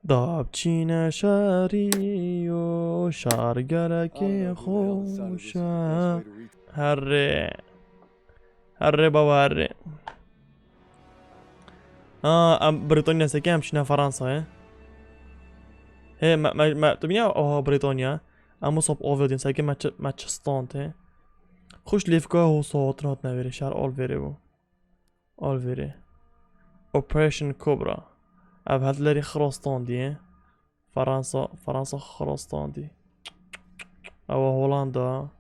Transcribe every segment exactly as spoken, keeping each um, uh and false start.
Dabçîne şerî û şar gelekê xweş e. Herê. Herê baba herê. Ha, em Brîtanya seke em çîne Fransayê. He, me, me, me, tu bîniya, oha Brîtanya. Em wisa bi avê dîn seke me çi, me çi stand he. Xweş lêvka ho sawatin hatine vêrê, şer al vêrê bû. Al vêrê. Operation Cobra. Ev Hitlerî xirastandî ye. Fransa, Fransa xirastandî. Ewa Holanda,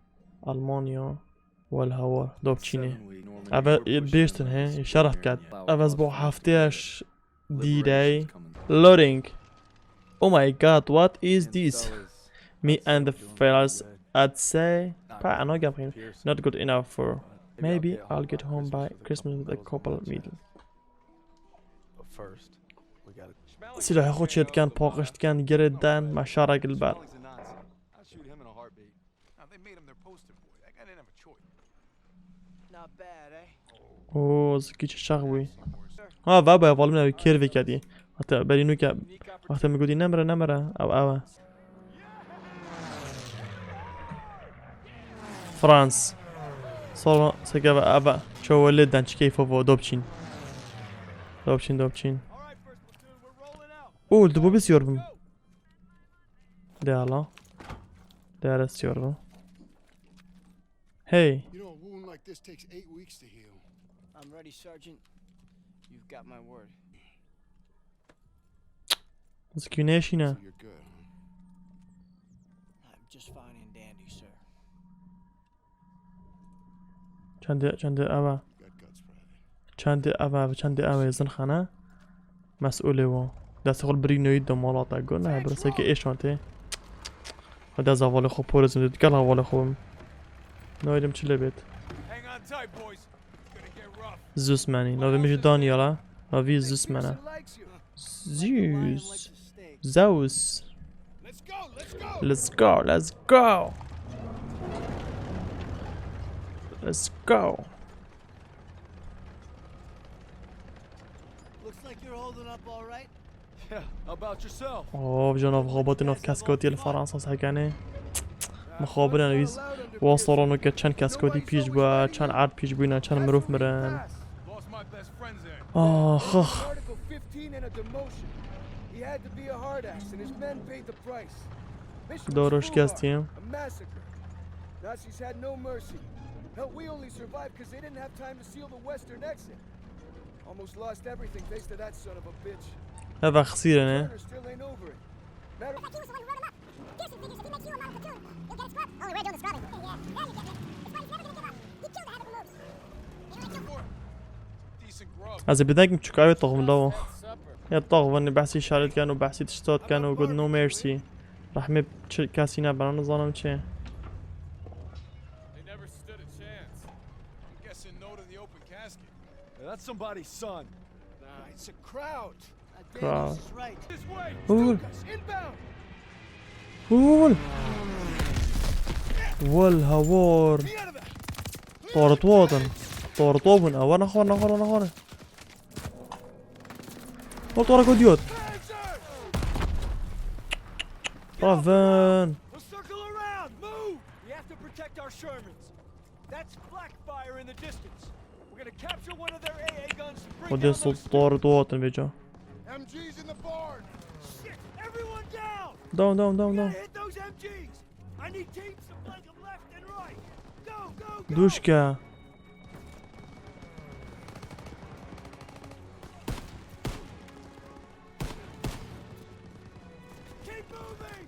Almanya, wel hawar, dopçînê. Ev e bêştin he, şeref ket. Ev ez bo heftê eş dîrey. Loading. Oh my god, what is this? Me and the fellas at say, pa, ano gam xîn. Not good enough for. Maybe I'll get home by Christmas with a couple meal. Silahê xwe çê dikin, paqij dikin, girê den, me şerek li ber. Oo, zikî çi şax bûyî. Ha, va baya valim ew kêr vêketî. Hata berî nûke, wextê min gotî nemire, nemire, ew, ew e. Frans. Solo, seke ve, eve. Çoğu lê den çi keyfo vo, dopçîn. Dopçîn, dopçîn. Oo, li bo bisiyor bim. De ala. De ara siyor bim. Hey. You know, a wound like this takes eight weeks to heal. I'm ready, Sergeant. You've got my word. Zikî neşîne. So you're good, huh? I'm just fine and dandy, sir. Çendê, çendê eve. Çendê eve, çendê eve zin xane. Mes'ulê wo. Destê xwe birî noyî de malata got ne, biraseke êşan tê. Xwe dest hevalê xwe porizim, digel hevalê xwe bim. Noyî dim çi lê bêt. Zusmenî. Navê min jî Daniel e. Navî Zusmen e. Zeus. Zeus. Let's go, let's go. Let's go. Looks like you're holding up all right. Yeah, how about yourself? Oh, canav xabatî nav keskotî li Fransa sekene. Mixabin en wîz. Wa saloneke çend keskotî pîş bû, çend erd pîş bûne, çend mirov mirin. Ax, ax. Article fifteen and a demotion. He had to be a hard ass, and his men paid the price. Mission was full on. A massacre. Nazis had no mercy. Hell, we only survived 'cause they didn't have time to seal the western exit. Almost lost everything thanks to that son of a bitch. Ev xisîrene. Turner still ain't over it. Matter of Pearson figures if he makes you a model platoon, you'll get a scrub. Only we're doing the scrubbing. Yeah, yeah. Then you get it. It's why he's never gonna give up. He killed a habit removes. Ez ê bidekim çuka wê toxumda o. Ya toxuvanê behsî şaret ken û behsî tiştat ken û got no mercy. Rehmê çi kesî ne bana nizanim çi. They never stood a chance. I'm guessing no to the open casket. That's somebody's son. Nah, it's a crowd. Crowd. Hûl. Hûl. Wel hawar. Taritwatin. Taritwabin. Ewa naxwar, naxwar, naxwar. Hol tara ko diyot. Raven. We have to protect our Shermans. That's flak fire in the distance. We're gonna capture one of their A A guns and bring down their Xwedê sultar tu hatin vêca. M Gs in the barn. Shit! Everyone down! Down, down, down, down. We gotta hit those M Gs. I need teams to flank them left and right. Go, go, go! Duşke. Keep moving!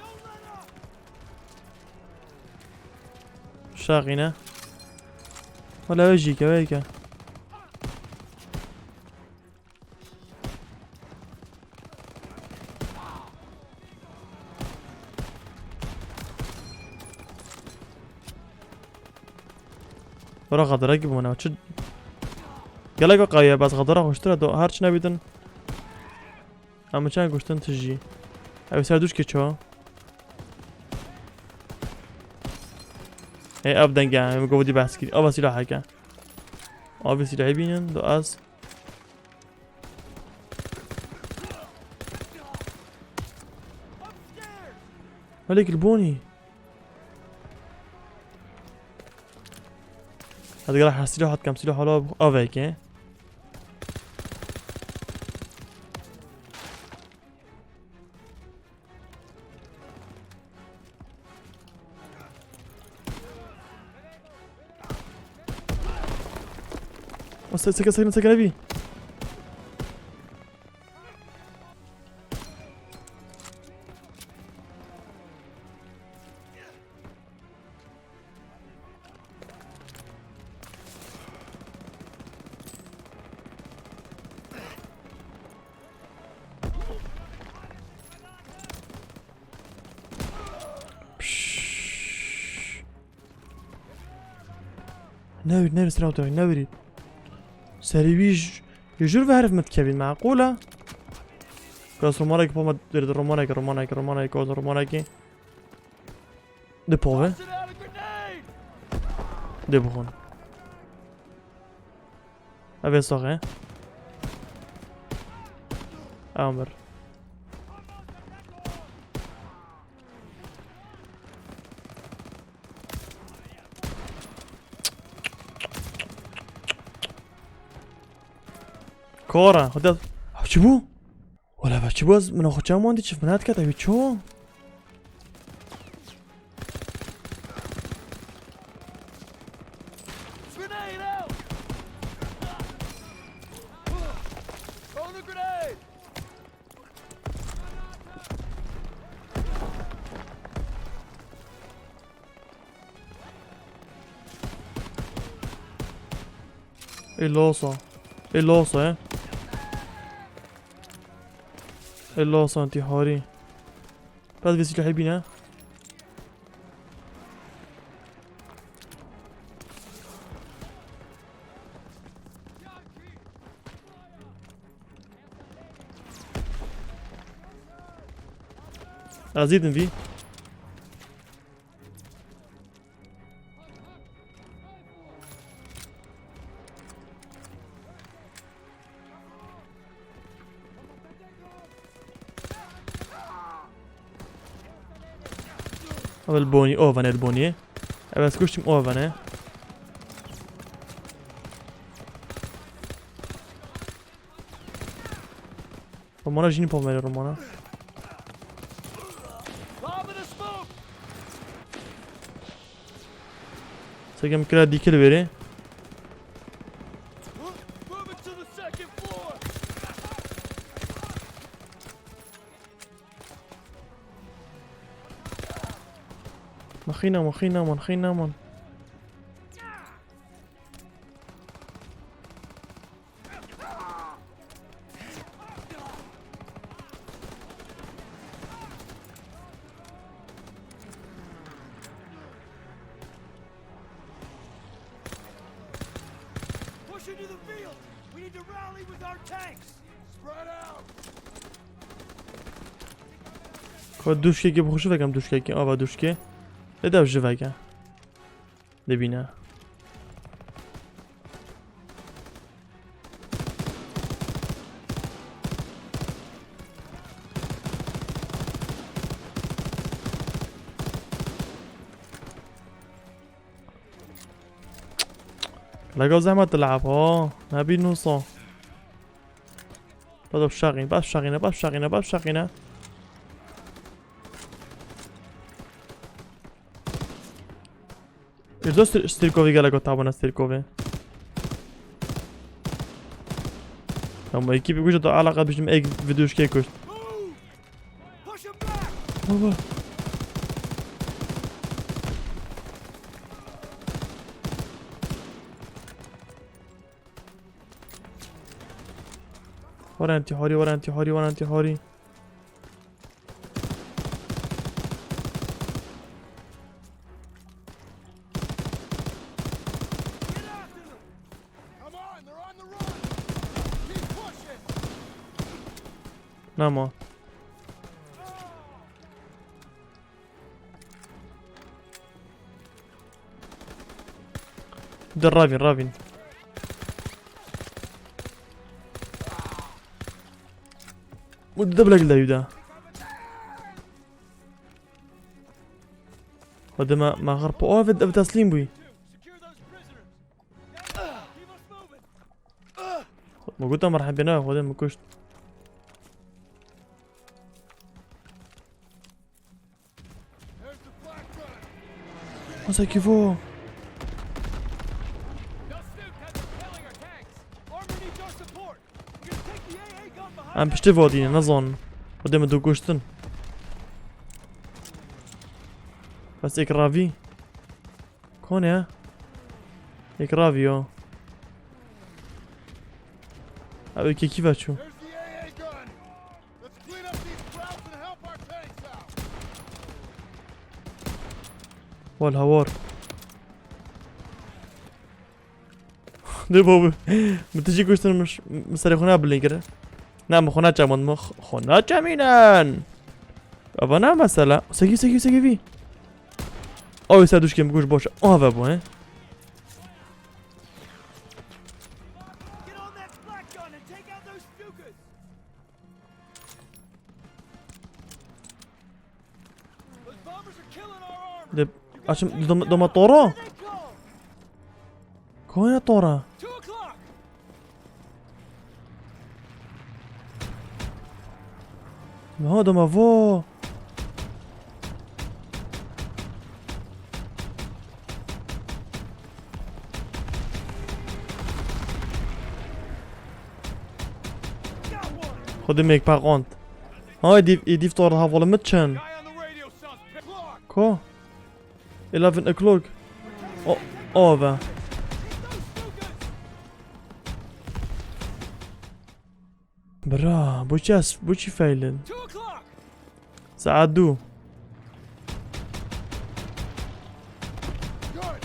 Don't let up! Şaxîne. Wala wê jî ke, wê ke. Were xeterekî bûne. Çi? Gelek qewiye, bes xetera xweştir e, do her çi nebîtin. Em çend kuştin tijî. Ew ser duşkê çawa? Ê, ev denge, em govdî behs kir. Ava silaheke. Avê silahê bînin, do ez. Helek li bonî. Hadi gel, ha, silah hat kam, silah hala aveke. Sakın, sakın, sakın abi. Pişşş. Newir, newir, sira oturayım, newir. Serî wî j-, ji jûr ve herif me dikevî, meqûl e? Kas romanekî poma dêrê de, romanekî, romanekî, romanekî, oğlum, romanekî. Dê pove. Dê bixwin. Ev ê sax e. Ew mir. Kora, hadi. Ha, çi bû? Wala be, çi bû ez, min xwe çawan dî, çi min hat ket, ew çi? Grenade out! Throwing a grenade! Ê losa. Ê losa, he. Ê losa intîharî. Bes vê silahê bîne. Ez dîtim vî. Ew li bonî, o vene li bonî. Ew ez kuştim, o vene. Romana jî nî pamere romana. Sekem kira dîkil verê. Mexîna, mexîna, mexîna, mexîna. Push into the field. We need to rally with our tanks. Spread out. Xwe duşkekê bi xwe ji vekem, duşkekê, ava duşkê. Lê dev ji veke. Dibîne. Lego zehmet dilab, ha. Nebî nusa. Bas bişaqîne, bas bişaqîne, bas bişaqîne, bas bişaqîne. Îrzo Stir-, Stirkovî gelek got tabana Stirkovî. Ama ekîpî kuşt da alaqa bijim ek video şkê kuşt. Baba. Were intîharî, were intîharî, were intîharî. Nema. De ravîn, ravîn. Bu da bile gilde yuda. Deme me xir po. Oh, ev, ev teslîm bûyî. Me gote merhebê ne, Xwedê min kuşt. Wasa kî vo? Em piştî vo dîne, nezanin. Xwedê min du kuştin. Bes êk ravî. Kon e? Êk ravî yo. Ew êkê kî ve çû? Wal hawar. Dê baba. Min tijî kuştin, min ş-, min serê xwe ne bilî kir. Ne, min xwe ne çemand, min x-, xwe ne çemînen. Ava ne mesela? Segî, segî, segî vî. Aw, ser duşkê min kuş boş. Ava bu, he? De, açım, doma, doma toro. Koya tora. Meha doma vo. Xwedê mêk paqand. Ha, êdî, êdî tor hevalê min çend? Ko? Eleven o'clock. O, o ve. Bira, bu çi as, bu çi feylin? Saet du. Good,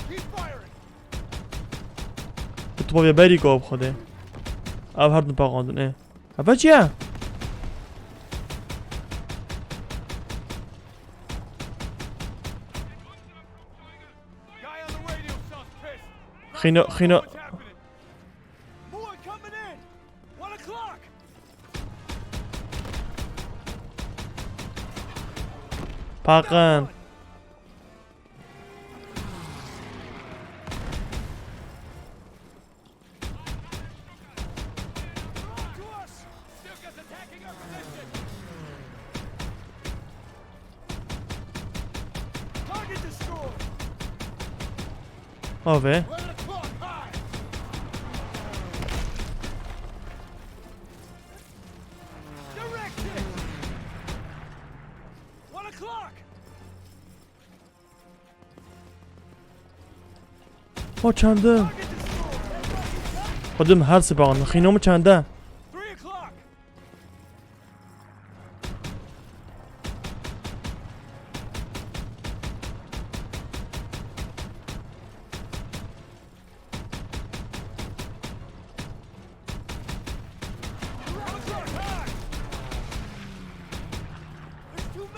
keep firing. Tu bavê berî ko bi Xwedê. Ev her du paqandin, ê. Ev çi ye? Guy on the radio sounds pissed. Xîno, xîno. What's happening? More coming in. One o'clock. Paqin. Ave. O çende? Xwedê min her sibe anî. Xîno min çende?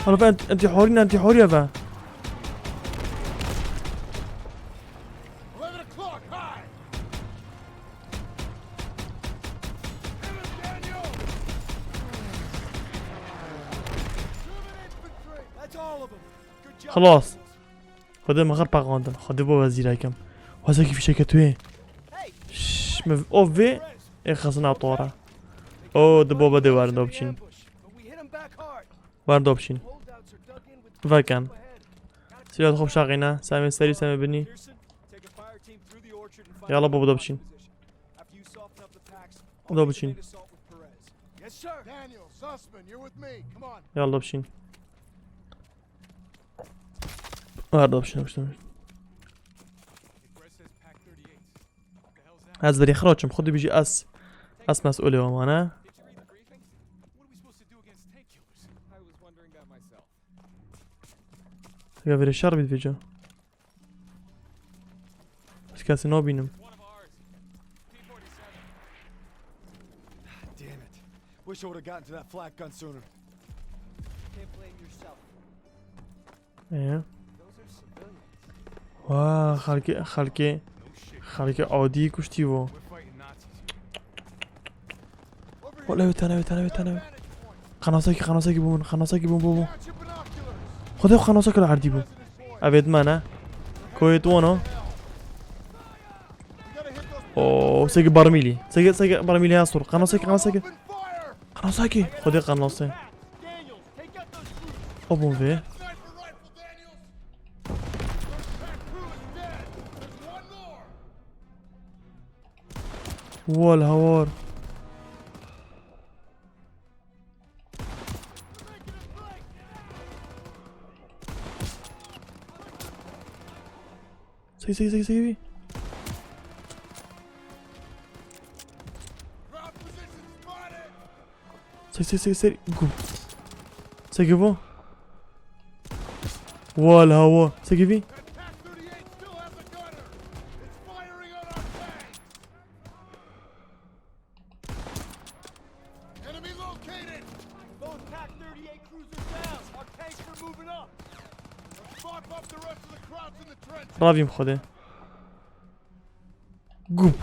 Hala ent-, entîhorî ne, entîhorî eve. Xilas. Xwedê min xir paqandin. Xwedê bo wezîrekim. Wezekî fîşeke tu yê. Şş, min o vê ê xisina tora. O, di bo bedê werin do biçîn. Werin do biçîn. Veken. Silah xwe bişaqîne. Semê serî, semê binî. Yala bo do biçîn. Do biçîn. Yala do biçîn. Arda bir şey yapmıştım. Ez derî xiraçim, xwe dibîjî ez. Ez mesûlê wan e. Ya verê şer bît vêca. Ez kesî nabînim. Damn it. Wish I would have gotten to that flak gun sooner. Can't blame yourself. Ee? Those are civilians. Wa, xelkê, xelkê, xelkê adî kuştî wo. We're fighting Nazis here. Wala ew tane, ew tane, ew tane. Qenasakî, qenasakî bû min, qenasakî bû, bû, bû. Xwedê xenasakî li erdî bû. Ev ê di me ne? Koyê tu wano? Oo, seki barmîlî. Seki, seki barmîlî ya sor. Qeno seki, qeno seki. Qeno seki. Xwedê qeno se. O bûn vê. Wal hawar. Sey, sey, sey, sey. Sey, sey, sey, sey. Gum. Sey, gum. Wal hawa. Sey, gum. Enemy located! Both Pak thirty-eight cruisers down. Our tanks are moving up. Let's mop up the rest of the Krauts in the trenches. Ravîm Xwedê. Gum.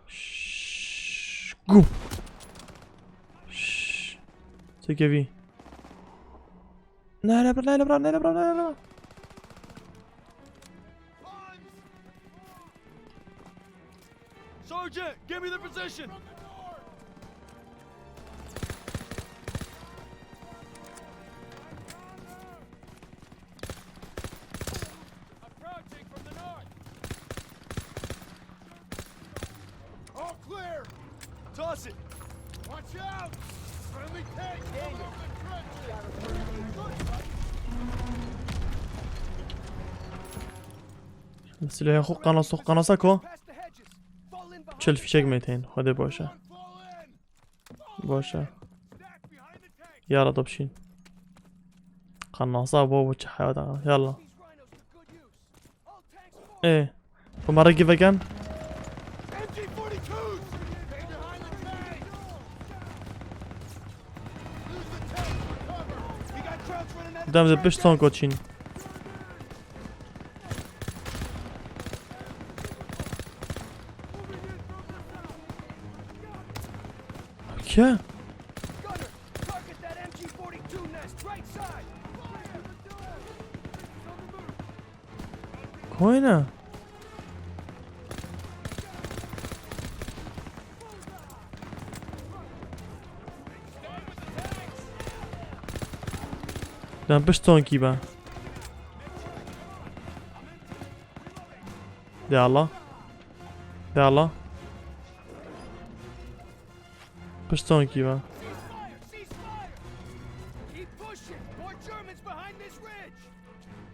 Şşş, gum. Şşş. Çekevî. Nere bira, nere bira, nere bira, nere bira. Sergeant, give me the position! Approaching from the north. All clear! Toss it! Watch out! Friendly tank coming up the trenches! Silahê xwe qanasa, qanasa ko? Çil fişek me tên. Xwedê baş e. Baş e. Yara da bişîn. Qanasa bo, bo çi heyata. Yalla. Ê. Ku me rêkî veken. Dem de pişt son koçîn. Ke? Koyna. Dem pişt tonkî be. De Allah. De Allah. Pişt tonkî be.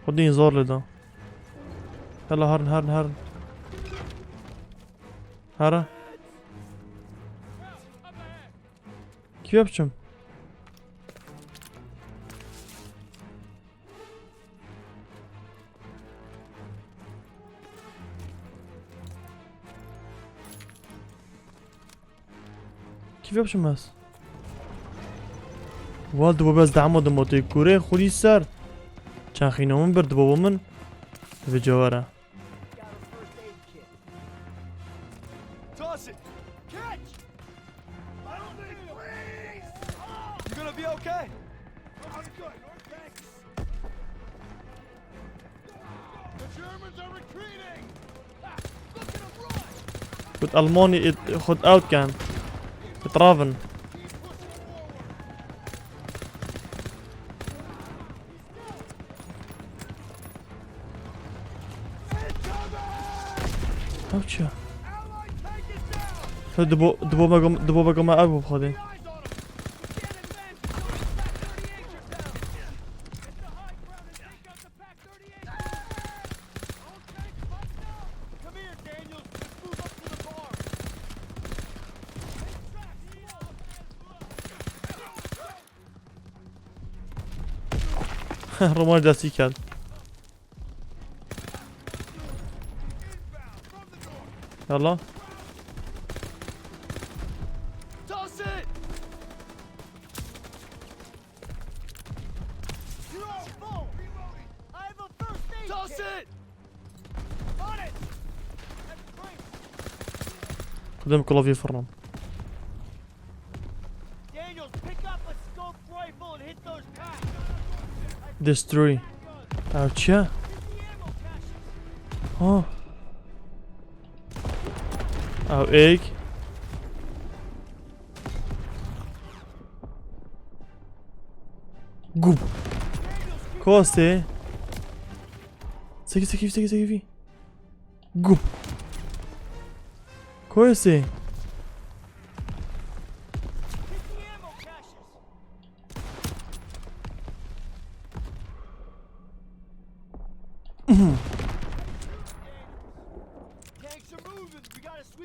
Xwedî zor li da. Hela herin, herin, herin. Here. Kî biçim? Kî biçim ez? Wal dibo bes damo dimo tê kurê xulî ser. Çend xîno min bir dibo bo min. Vê cewere. Toss it! Catch! Help me, please! You gonna be okay? I'm good, thanks. The Germans are retreating! Look at them run! Gut, Almani it, gut out kan. It raven. Ew çi? He, dibo, dibo me gom, dibo me gom ev bû xwedê. Roman destî kerd. Yalla. Toss it! You're all full! Reloading! I have a first aid kit! Toss it! On it! That's great! Xwedê min klavye firnam. Daniels, pick up a scoped rifle and hit those packs. Destroy. Ev çi ye? Ha. Ew êk. Gum. Kosê. Sekî, sekî, sekî, sekî. Gum. Kosê.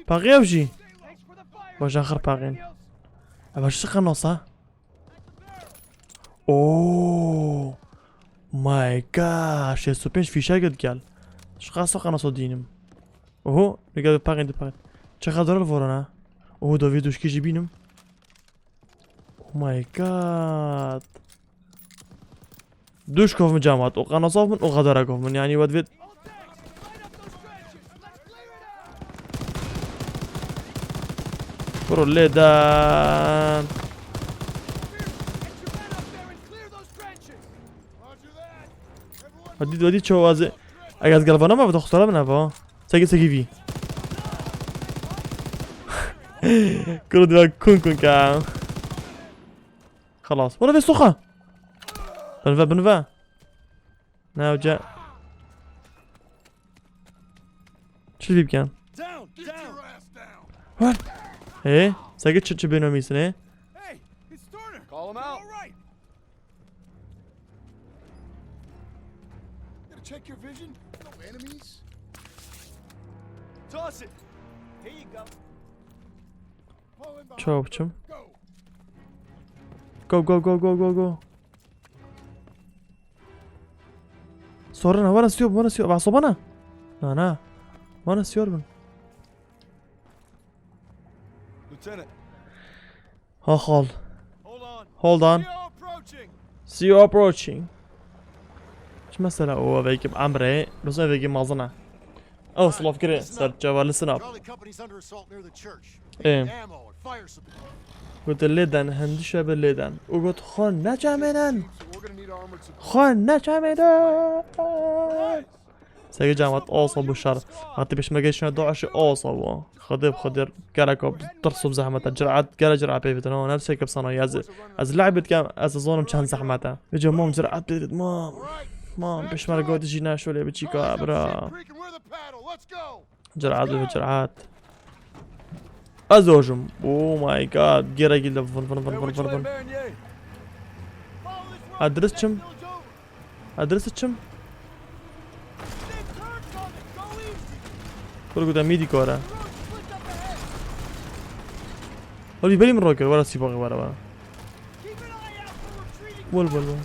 Paxê ev jî. Baş axir paxên. Ev çi qenosa? Oh my god, şêst û pênc fîşek gel. Çiqas qenosa dînim. Oho, nigel paxên di paxên. Çi xedar li vorana? Oho, da vê duşkî jî bînim. Oh my god. Duş kovim camat. O qanosa min, o qadara kovim. Yani wet vêt. Bro lêden. Hadi, hadi, çoğu azı. Eger galvana mı? Doktora mı ne bu? Segi, segi vi. Kuru divan kun kun ka. Xelas. Wala vê soxa. Bin ve, bin ve. Ne hoca? Çi dî bikin? Down, down. What? Hey, segi çi çi bêno mîsine? Hey, it's Turner. Call him out. All right. Gotta check your vision. No enemies. Toss it. Here you go. Çawa biçim? Go, go, go, go, go, go. Sorana, wana siyor, wana siyor. Bak, sobana. Na, na. Wana siyor bin. Lieutenant. Ha, hal. Hold on. Hold on. C O approaching. C O approaching. Çi mesela o, belki emre, nasıl belki mazına. Ew silavkirê ser çava li Sinap. Charlie Company's under assault near the church. Ê. Ammo and fire support. Gote lêden, hindî şebe lêden. Û got, "Xwe neçemênin! Xwe neçemênin!" Sege camat, asa bu şer. Hatta peşmerge şuna dua şu asa bu. Xwedê bi Xwedê gereka tirs û zehmet e. Cüret, gere cüret pê bidin. Ama nefsê kep sana yaz. Ez lehbet kem, ez zonim çend zehmet e. Vêca mam cüret pê bidin, mam. Mam, peşmerge gote jî ne şöyle bir çika, bra. Cüret be, cüret. Ez ojum. Oh my god. Gere gilde vın vın vın vın vın vın. Adres çim? Adres çim? Kur guda midi kora. Hadi benim rocker, wara sipa wara wara. Bol bol bol.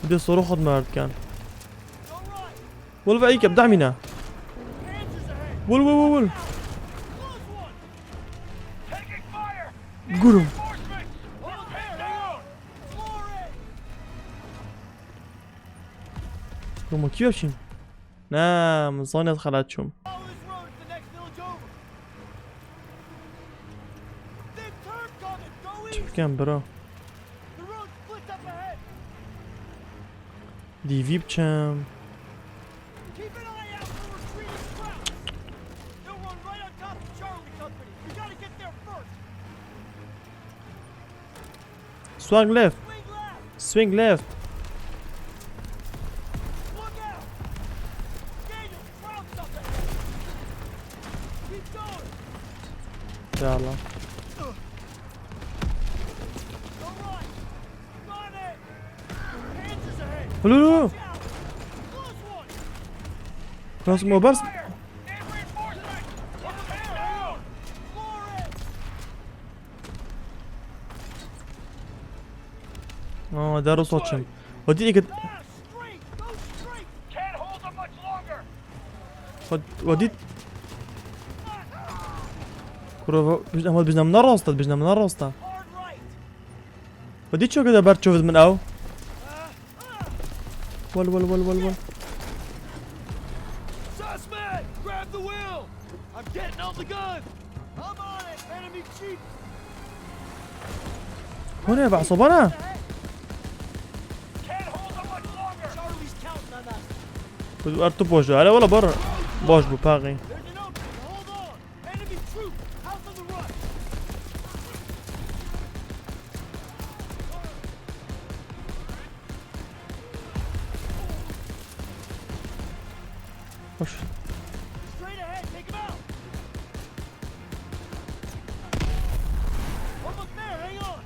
Bir de soru xod mert kan. Bol ve ayık yap, damina. Bol bol bol bol. Gurum. Gurum, kî yapşin? Ne, min zanî ez xelat çûm. Çi bikim, bro? D V biçim. Swing left. Swing left. Ya Allah. Hulu, hulu. Nasıl mı bas? Aa, daro saçım. Hadi iki. Hadi, hadi. Kurwa, biz ama biz nam narosta, biz nam narosta. Hadi çok da ber çöz min ew. Wal, wal, wal, wal, wal. Suspect! Grab the wheel! I'm getting on the gun! I'm on it, enemy chief! Hûn ê behsabana? Can't hold them much longer! Charlie's counting on us! Ertu boş. Hele wala bar. Boş bu paxî. There's an opening! Hold on! Enemy troops! Out on the run! Hoş. Straight ahead! Take him out! Almost there! Hang on!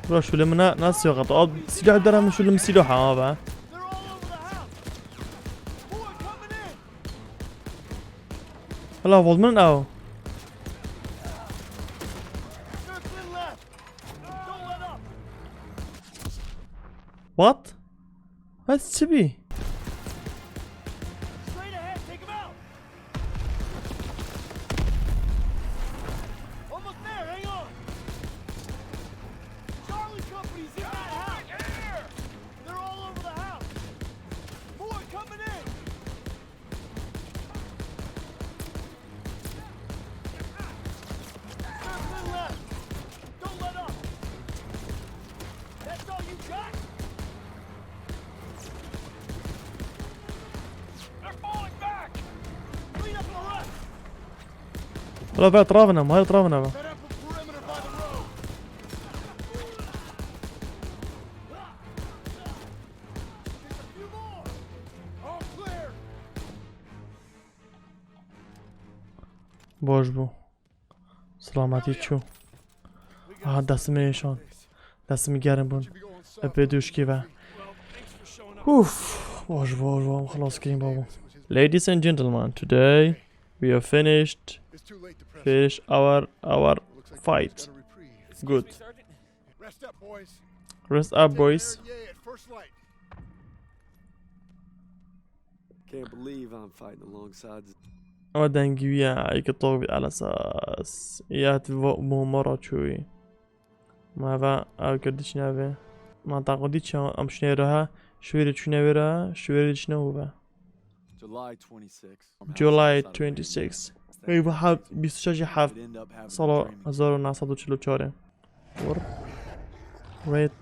Bro, şule min nasıl yok hatta? Al silah derim, şule min silah ha be. They're all over the house! More coming in! Hala vol min ew. Circling left! Don't let up! What? What's to be? Straight ahead, take him out! Almost there, hang on! Charlie Company's in that house! They're all over the house! More coming in! Circling left! Don't let up! That's all you got? They're falling back! Clean up the rest! Hala ben etrafına mı? Hayır, etrafına mı? Set up a perimeter by the road! Just a few more! All clear! Boş bu. Selametî çû. Aha, destê min êşan. Destê min germ bûn. Epê dûşkî ve. Uf, boş, boş, boş, xelas kirîn babo. Ladies and gentlemen, today we have finished, finish our, our fight. Good. Rest up, boys. Rest up, boys. There, yeah, at first light. Can't believe I'm fighting alongside. Ama dengî ya, eke toq bi alasas. Ya ti vo mumara çûyî. Ma va ew kir diçine ve. Ma taqo diçe am şinê reha. Şûrê çûne ve reha. Şûrê diçine û ve. July twenty-six. July twenty-six. Ey bu hab bîst û şeş hab. Sala hezar û neh sed û çil û çar. Wor. Wait.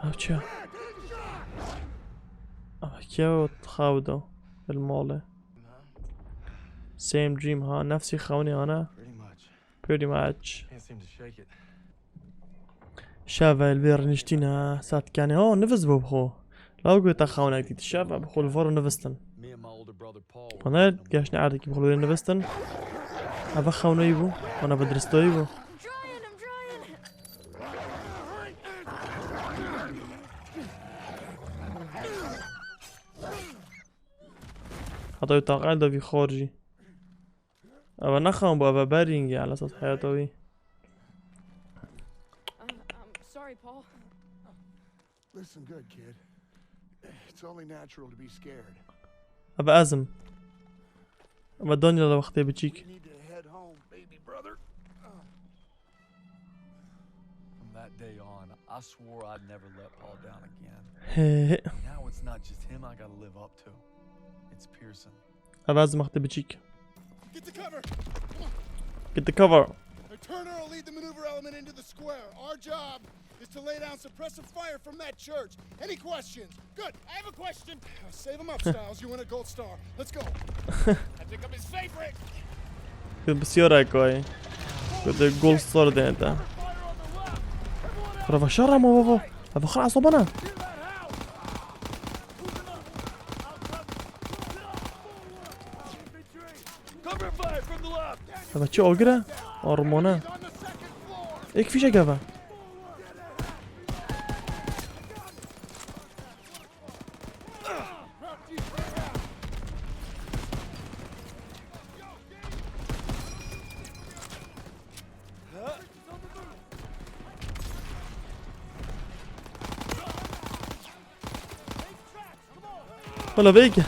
Ev çi? Ev kî ew xew da? Li malê. Same dream ha. Nefsî xewnê hane. Pretty much. Pretty much. Can't seem to shake it. Şev e li vê rêniştîne. Saet kenê. Oh, niviz bû bi xwe. Law gote xewnek dît. Şev e bi xwe li varo nivistin. Me and my older brother Paul. Hûn ê geştine erdekî bi xwe li vê nivistin. Ev xewneyî bû. Hûn ev diristayî bû. I'm trying, I'm trying. Heta ew taqe da vî xor jî. Ev nexan bû, ev berîngî, ala sas heyata wî. Uh, I'm sorry, Paul. Listen good, kid. It's only natural to be scared. Ev ez im. Ev Daniel e wextê biçîk. We need to head home, baby brother. From that day on, I swore I'd never let Paul down again. He he. Now it's not just him I gotta live up to. It's Pearson. Ev ez im wextê biçîk. Get to cover. Get the cover. Turner will lead the maneuver element into the square. Our job is to lay down suppressive fire from that church. Any questions? Good. I have a question. Save him up, Stiles. You win a gold star. Let's go. I think I'm his favorite. Kir bisiyara kay. Kir de gol sor de ta. Rava şara ma baba. Ev xra sobana. Cover fire from the left. Ev çi agire? Armana. Ek fişek eve. Wala vêke.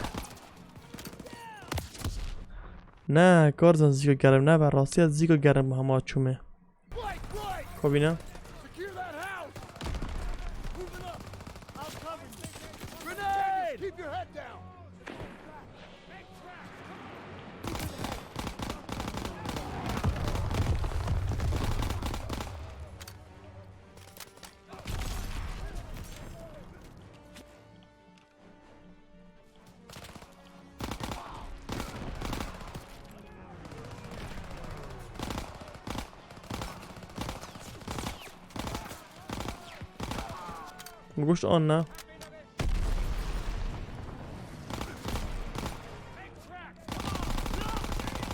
Ne, karzan zîko germ ne be, rastiya zîko germ hema çûme. Xwe bîne. Secure that house. Moving up. I'll cover you. Grenade! Your head down. Goşt an ne?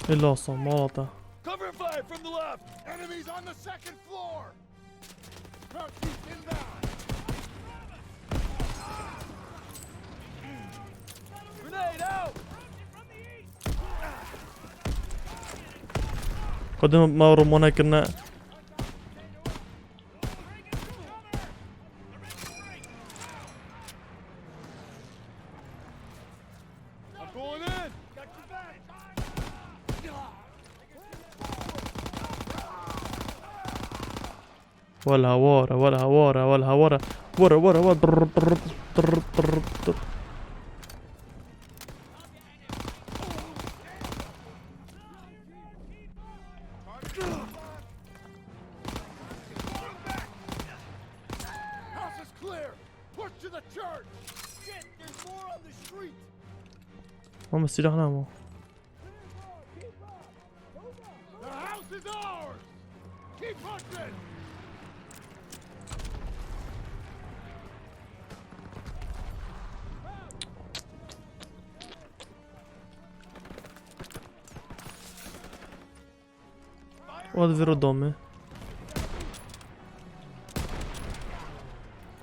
Illa samata. Cover fire from the left. Enemies on the second floor. Front seat inbound. Grenade out. Xwedê me romane kirine. I'm going in. Wala wara, wala wara, wala wara. Wara, wara, wara. Drr, drr, drr, drr, drr. House is clear. Push to the church. Shit, there's more on the street. Ama silah ne ama? The house is ours. Keep pushing. Wat viro dome.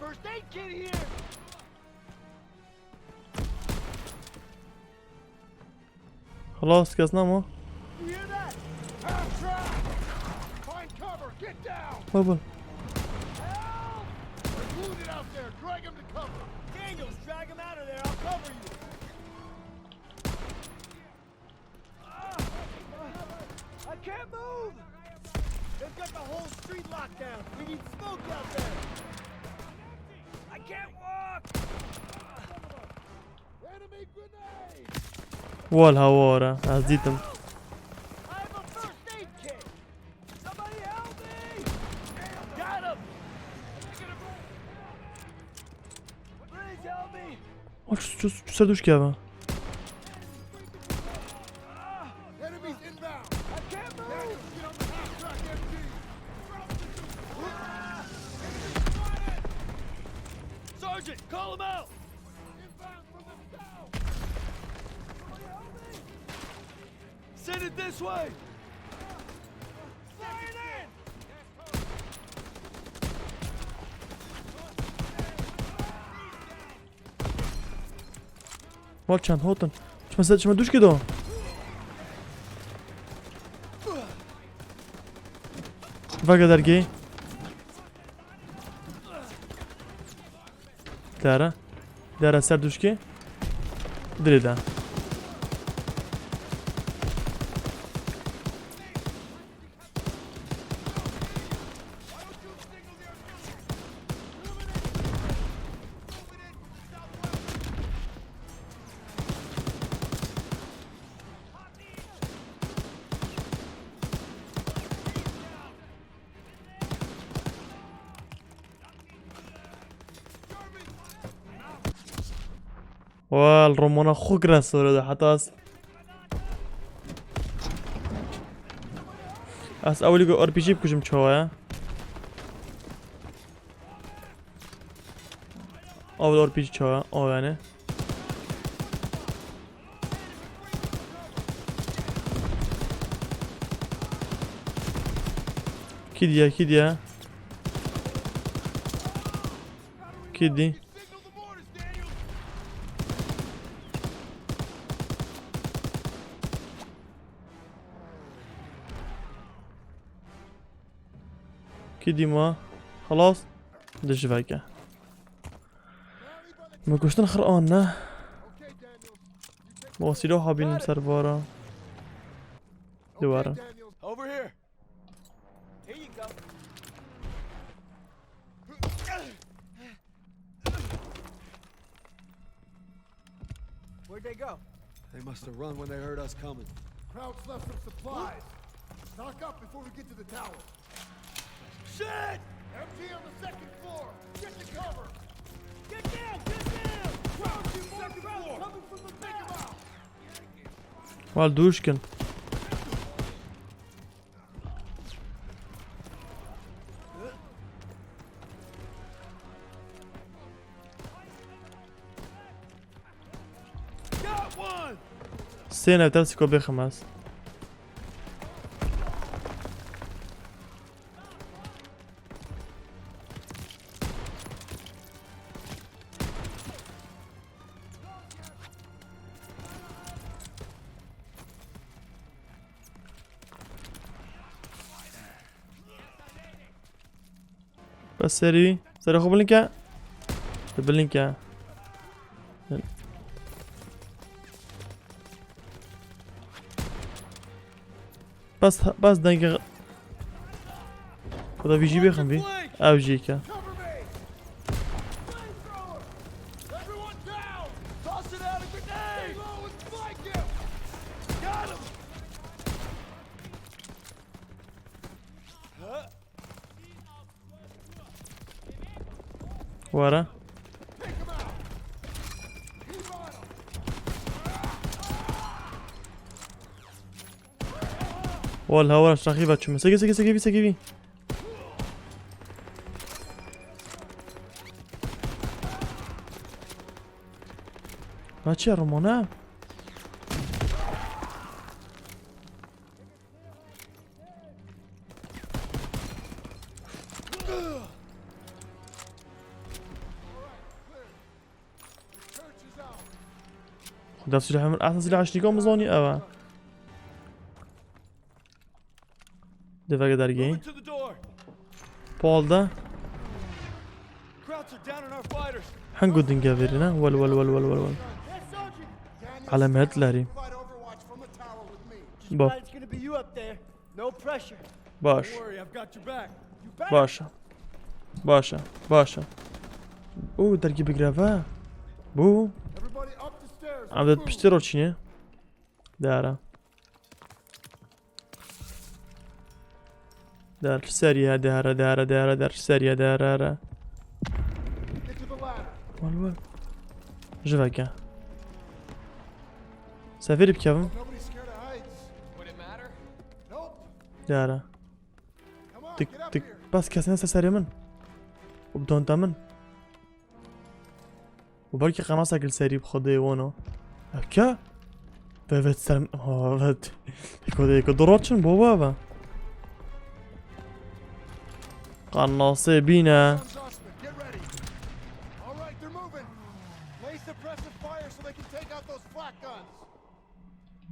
First aid kit here. Xelas kes nema. You hear that? Half track. Find cover. Get down. Baba. Help! They're wounded out there. Drag them to cover. Daniels, drag them out of there. I'll cover you. I can't move. They've got the whole street locked down. We need smoke out there. I can't walk. Enemy grenade. Wal hawara. Ez dîtim. I have a first aid kit. Somebody help me. Got him. Please help me. Aç şu, şu, şu ser düş ki abi. Enemies inbound. I can't move. Get on the half track, M G. Sergeant, call him out. Inbound from the south. Somebody help me. Send it this way. Fire it in. Wal çend hotin. Çime ser, çime düş ki do. Vege dergê. Dere. Dere ser duşkê. Dilê de. Wal romana xwe kire sore de heta ez. Ez ewilî ku R P G bikujim çawa ye? Ewil R P G çawa ye? Aw yani. Kî diye, kî diye. Kî dî. Kî dî ma? Xelas. Dijiveke. Me kuştin xir an ne? Ma sîlaha bînim ser vara. Dubare. Over here. Here you go. Got him. Where'd they go? They must have run when they heard us coming. Krauts left some supplies. Stock up before we get to the tower. Shit! M G on the second floor. Get to cover. Get down! Get down! Krauts, you Second Krauts floor. Coming from the back! Wal dûş kin. Got one! Sê ne tersî ko bêxim ez. Bes serî. Serê xwe bilind ke. Tu bilind ke. Bes, bes dengê. Xweda vî jî bêxin vî. Ew jî ke. Cover me! Flamethrower! Everyone down! Toss it out a grenade! Reload and flank him! Got him! Were. Take him out! Keep on him! Wal hawar şaxî ve çûme. Seki seki seki vî seki vî. Ha çi romana? Xweda silahê min, ehsen silah ştîka min zanî ev e. Divege dergehî. Moving to the door. Pal de. Krauts are down on our fighters. Hengo dinge verî ne? Wel wel wel wel wel wel. Yes, Sergeant. Alem Hitlerî. Fight Overwatch from the tower with me. Bak. It's gonna be you up there. No pressure. Baş. Don't worry, I've got your back. You better. Baş. Baş. Baş. Û dergî bigre ve. Bu. Everybody up the stairs. Em de piştî roçîne. Dara. Dar seriye dara dara dara dar seriye dara. Get to the ladder. Wal wal. Ji veke. Seferî bikevim. Nobody's scared of heights. Would it matter? Nope. Dara. Come on, Tik get up tik. Here. Bas kesine ser serê min. Û bidonte min. Û belkî qenasek li serî bi Xwedê wano. Eke? Vevet ser min. Ha, vevet. Eko de eko doro çin bo baba. Qenasê bîne. Sons Osman, get ready. All right, they're moving. Lay suppressive fire so they can take out those flak guns.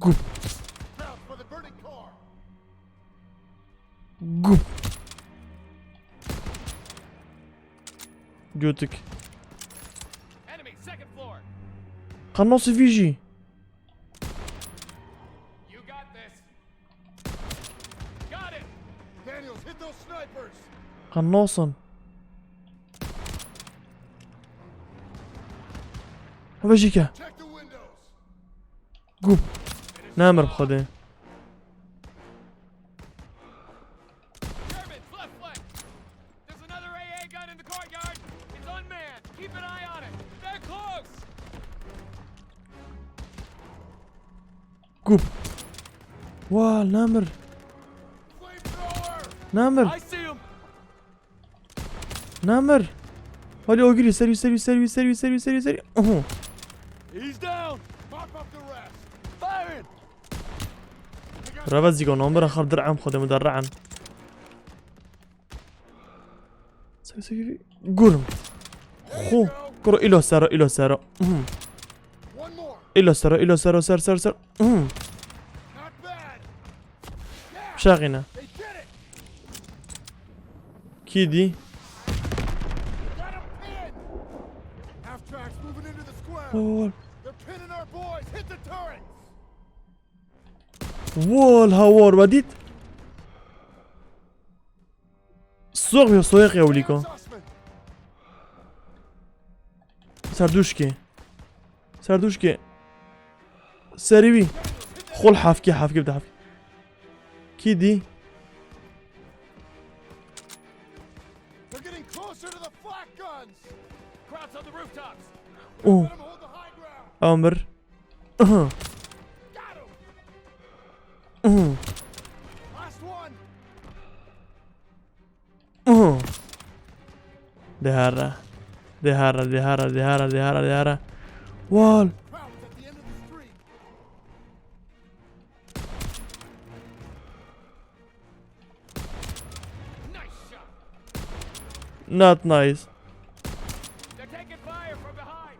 Gup. Now for the burning car. Gup. Götük. Enemy, second floor. Qenasê vî jî. You got this. Got it. Daniels, hit those snipers. Qenasin. Heve jî ke. Check the windows. Gup. Nemir bi Xwedê. Germans, left flank. There's another A A gun in the courtyard. It's unmanned. Keep an eye on it. They're close. Gup. Wa nemir. Flamethrower. Nemir. I see him. Nemir. Hadi o giri seri seri seri seri seri seri seri. Uhu. He's down. Mop up the rest. Firing. Rava zîgo namir axir dir'em Xwedê muderri'en. Seri seri. Gurum. Xo. Kuro ilo sero ilo sero. Mhm. One more. Ilo sero ilo sero ser ser ser. Mhm. Not bad. Şaxîne. They did it. Kî dî? Got him pinned. Half tracks moving into the square. Wol. They're pinning our boys. Hit the turrets. Wol hawar we dît. Soğ ya soyaq ya ulîko. Sussman. Serduşkê. Serduşkê. Serî wî. Xol hefkî, hefkî bide, hefkî. Kî dî? They're getting closer to the flak guns. Crowd's on the rooftops. Oh. Let 'em hold the high ground. Ew mir. Got 'em. Last one. Dihara. Dihara, dihara, dihara, dihara, dihara. Wal. Crowd's at the end of the street. Nice shot. Not nice. They're taking fire from behind.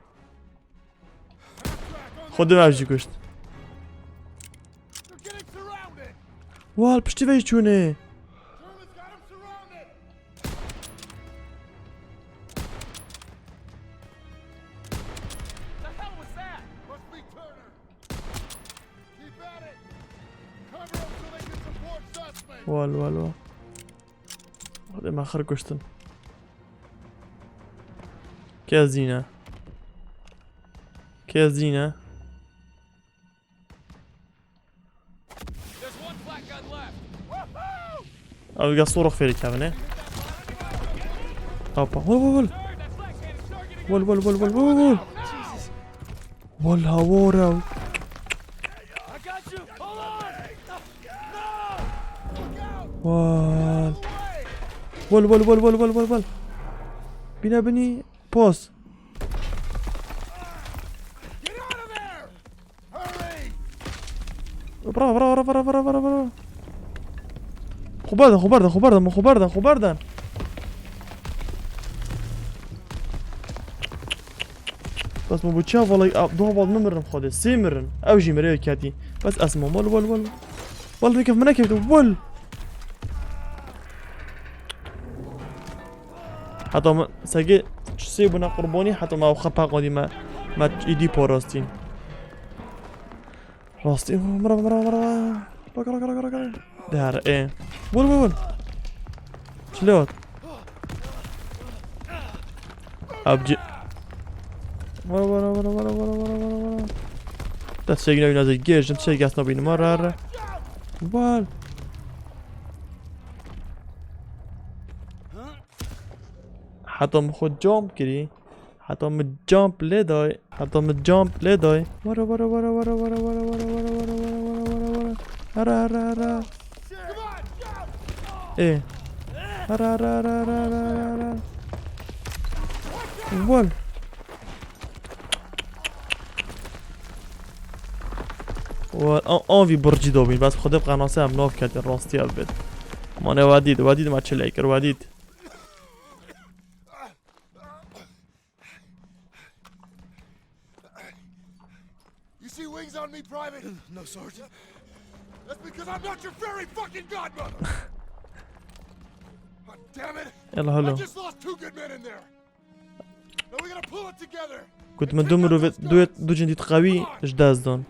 Xwedê me jî kuşt. They're getting surrounded. Wal, piştî vê jî çûnê. Germans got 'em surrounded. The hell was that? Must be Turner. Keep at it. Cover 'em so they can support Sussman. Wal, wal, wal. Xwedê me xir kuştin. Kê zîne. Kê zîne. There's one flak gun left. Ew ga sorok fêrî kevin e. Hoppa. Wol, wol, wol. Sir, that flak cannon is targeting. Wol, wol, wol, wol, wol, wol. Wol, hawar ew. I got you. Hold on. No. Wol. Wol, wol, wol, wol, wol, wol, wol. Bîne binî. Pos. Get out of there. Hurry. Bira, bira, bira. Xwe berdan, xwe berdan, xwe berdan, xwe berdan, xwe berdan. Bes min bo çav, vallahi, a, du heval min mirin xwedê. Sê mirin. Ew jî mirê ketî. Bes ez mam. Wol, wol, wol. Wol, nekef, min nekeftin. Wol. Heta min segê sê bûne qurbanî, heta me ew xepa qadî me, me îdî parastîn. Rastî, oh, merhaba, merhaba, merhaba. Bak, bak, bak, bak, bak. Dihare, ê. Wol, wol, wol. Çi lê hat? Abci. Wol, wol, wol. Destê yine, yine zey gêjin, şey, gas nabînim, ara, ara. Wol. Heta min xwe jump kirî. Heta min jump lê day. Heta min jump lê day. Were, were, were. Here, here, here, here. Ê. Here, here, here. Wol. Wol. An, an vî bircî dobîn. Bes xwedê bi qenase em nav ketin. Rastî ev bêt. Mane wedît. Wedît me çi lê kir. Wedît. You see wings on me, Private? No, Sergeant. That's because I'm not your fairy fucking godmother! God damn it! Yalla, hello. I just lost two good men in there. Now we gotta pull it together. Got min du mirovê, du, du cindî qewî ji dest dan.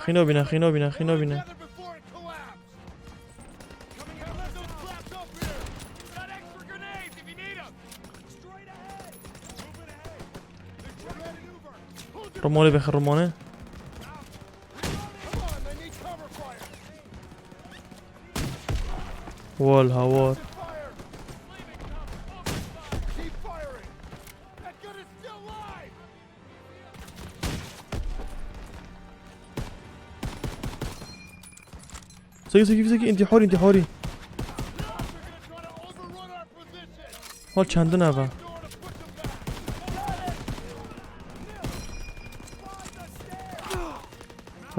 Xîno bîne, xîno bîne, xîno bîne. Rimonê bêxe, rimonê. Wol, hawar. Seki, seki, seki, intihari, intihari. Hal çendin eve.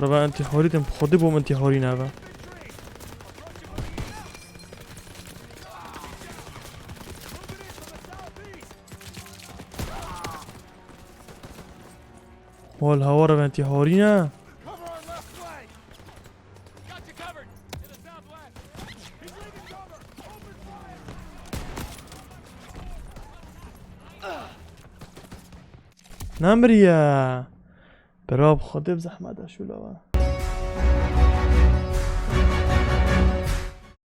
Reba intihari dem, xwedê bom intihari neve. Wal hawar ev intihari ne. Nemiriye. Bira bi Xwedê bi zehmet e şûla we.